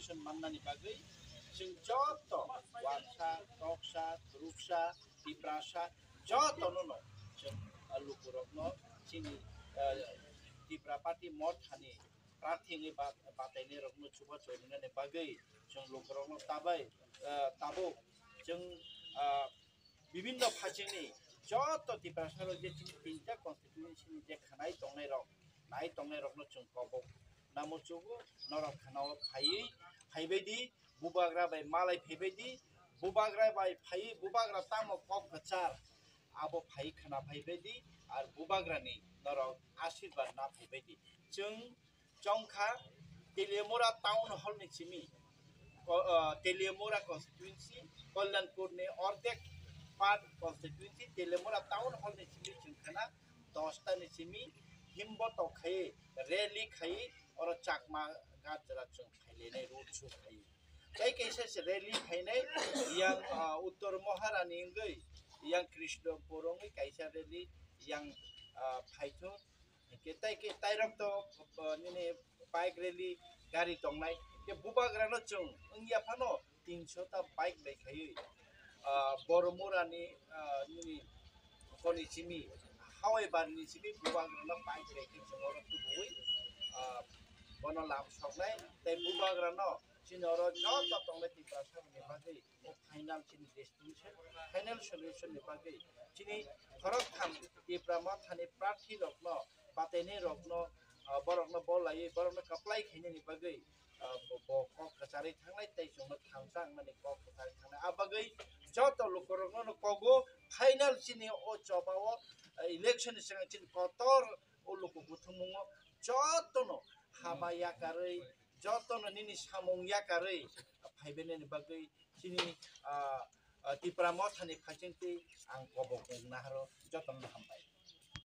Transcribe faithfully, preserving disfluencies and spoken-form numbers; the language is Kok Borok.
Mannani bagwi chwng joto Wansa, Toksa, Twruksa, Tiprasa jotono no chwng, ah, lukurokno chini, ah, Tipra Party mothani prarthi wngwi ba-, batainairokno chubachu rinani bagwi chwng lukurokno tabai, ah, tabuk chwng, ah, bibinno phaisingni joto Tiprasarok je chini tinta constituency ni je khanai tongnairok, nai tongnairokno chwng kobok na muchugo, norok khanao phaiwi phaibaidi, bubagra bai malai phaibaidi, bubagra bai phaiwi bubagra tamo kok kwchar abo phaiwi khna phaibaidi, ar bubagrani norok asirwad na phaibaidi. Chwng chongkha Teliamura town hall ni simi, ko-, ah, Teliamura constituency, Kalyanpur ni ordek part constituency, Teliamura town hall ni simi chwng khna dosta ni simi himbo tok khai rally khai oro Chakma Ghat jora chwng khailainai road show khai. Tei kaisa se rally khainai yang, ah, Uttor Maharani wngwi yang Krishnapur wngwi kaisa rally yang, ah, phaithung. Hingke tai ke tairok to, uh, nini bike rally gari tongnai. Ke bubagrano chwng wngya phano tinso ta bike bai khaiwi, uh, Boromurani, uh, nini koni simi, Hawai barni simi bubagrano bike bai khe chwng oro tubuwi, uh, bono lam soknai. Tai bubagrano chini oro joto tongnai Tiprasarokni bagwi o final chini destination, final solution ni bagwi chini khoroktham Tipra Mothani prarthi rokno, batainai rokno, ah, borokno bol laiwi borokno kaplai khainani bagwi, ah, bo, bo kok kwcharwi thangnai tei chwngno thansa wngnani kok kwcharwi thangnai. A bagwi joto lukurokno kogo final chini o choba o, ah, election ni swkang chini kotor o luku buthumungo jotono haba yakarwi, jotono nini samung yakarwi phaibainani bagwi chini, ah, ah, Tipra Mothani phaisingtwi ang kobok wngna haro jotono hambai.